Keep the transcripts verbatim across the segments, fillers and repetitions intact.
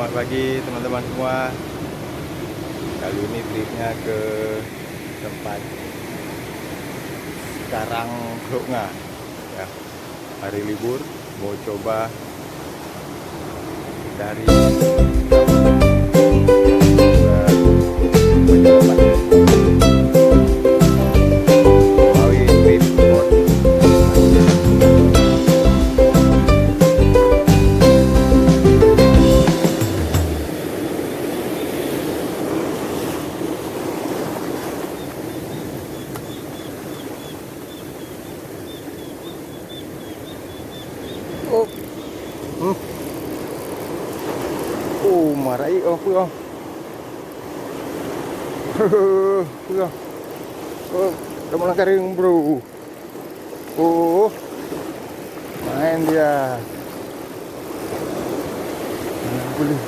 Selamat pagi teman-teman semua. Kali ini tripnya ke tempat Karang Kruknga. Ya, hari libur mau coba dari Oh. Hmm. Oh, marai oh, peue oh. Peue oh. Oh, dah meulang kareng, bro. Oh. Main dia. Boleh.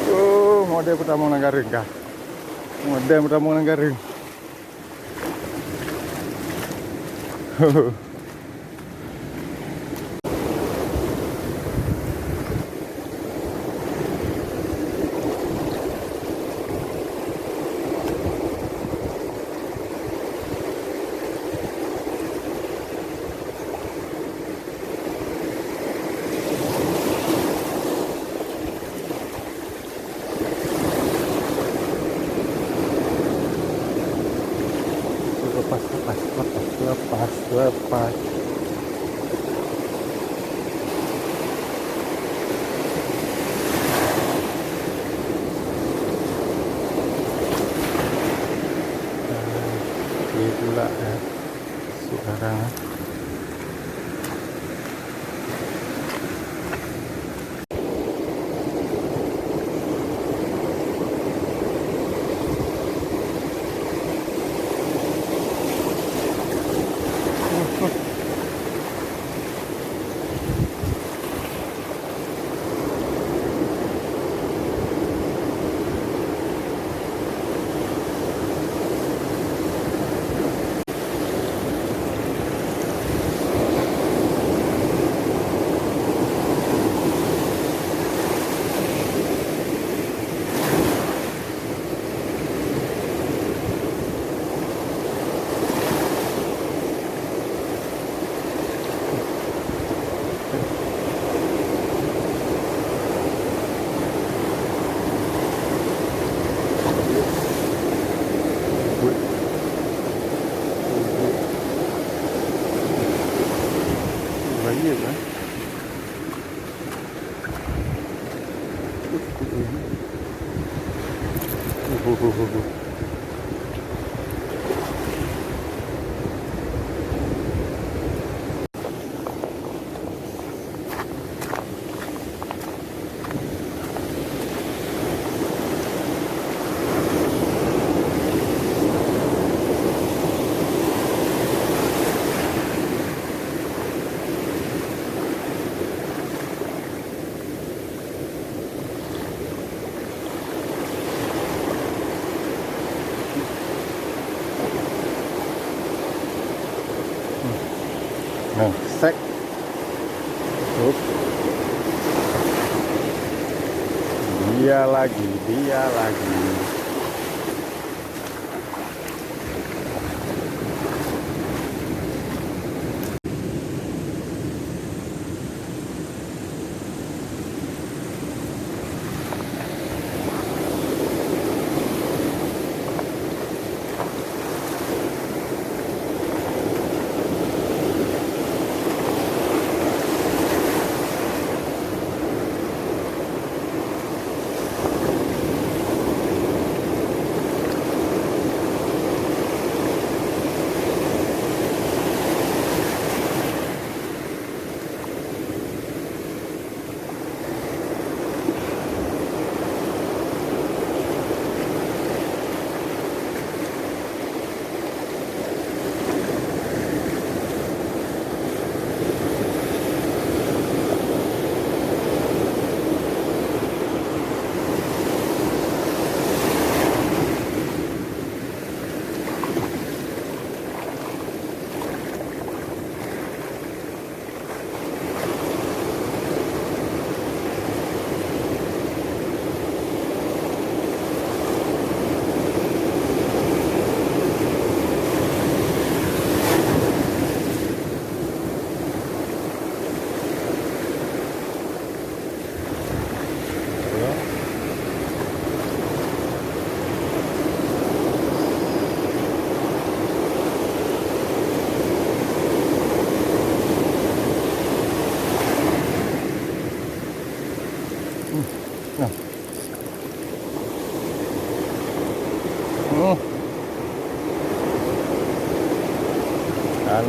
Oh, model pertama meulang kareng kah? Model pertama meulang kareng. Lepas, lepas, lepas, lepas, lepas. Okey pula, eh. Masuk karang, eh. Raya kan? Nah, sek. Up. Dia lagi, dia lagi.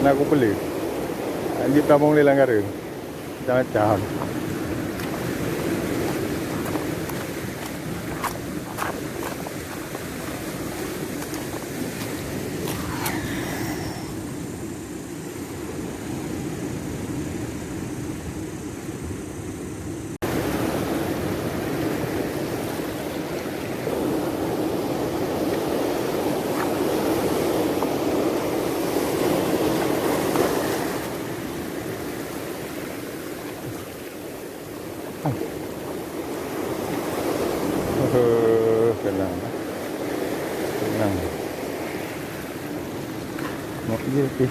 Na kupeuleueh. Jeuet tamong lé lam kareueng. Macam-macam. Oh, keunong. Keunong. Nak je pih.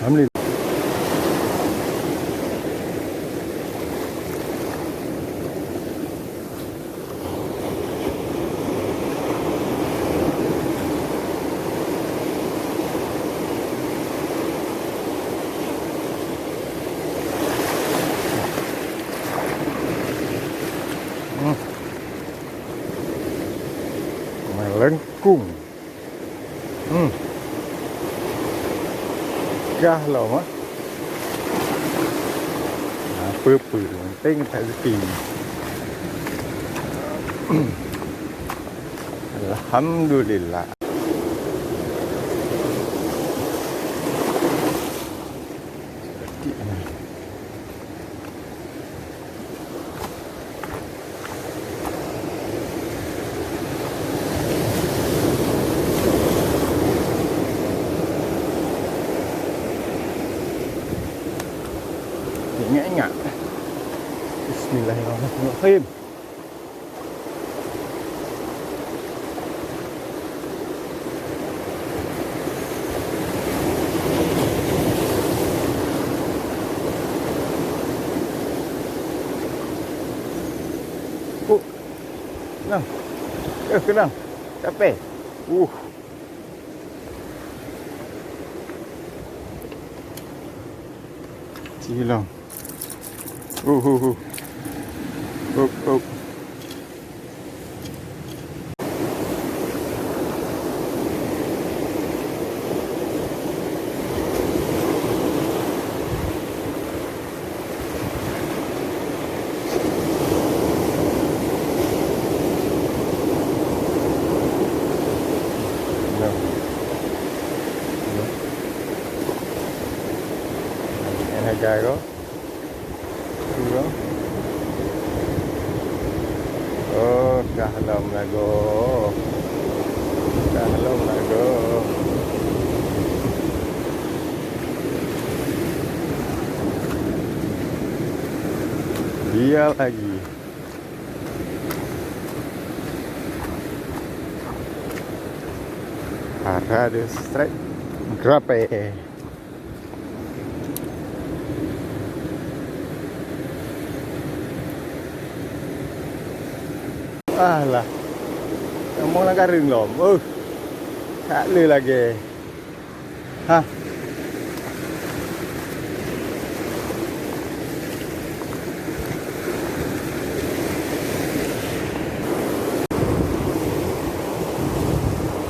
Alhamdulillah. Hmm. Melengkung. Hmm. Gah lom, ah. Apa-apa, penting rezeki. Alhamdulillah. Ingat-ingat. Bismillahirrahmanirrahim. Oh, keunong. Eh, keunong. Capek. Uh. Cilong. Uh, uh, uh. Up, up. Nyan hagai ko. Tu ko. Oh, kah lom lagoe. Kah lom lagoe. Dia lagi. Parade strike. Grape. Alah. Kamoe lam kareueng lom. Uh. Tak le lagèe. Ha.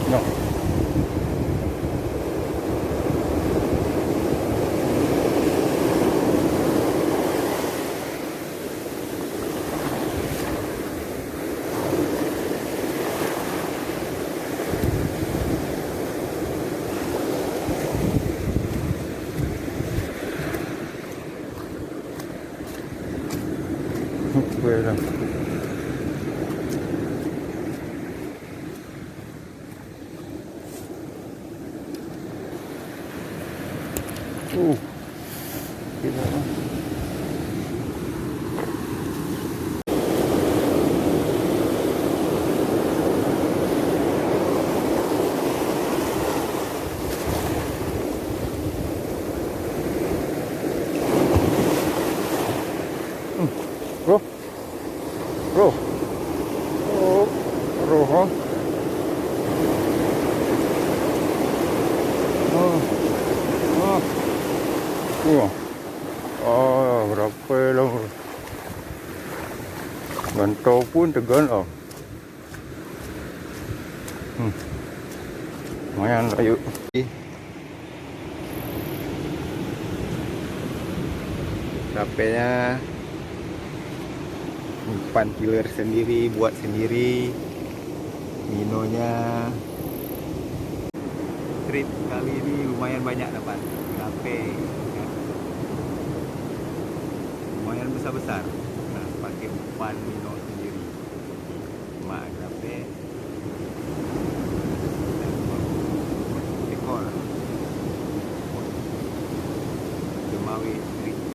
Nyoe. Oke lah. Uh. Tidak lah. Oh, oh. Oh. Oh. Oh, berapa lah. Gantô pun tegon, oh. Hmm. Lumayan lah, yuk. Rapenya umpan tiler sendiri, buat sendiri. Minonya trip kali ini lumayan banyak dapat. Rape, ya. Lumayan besar-besar. Nah, pakai umpan mino sendiri. Mak rape. Ekor. Jemawi trip.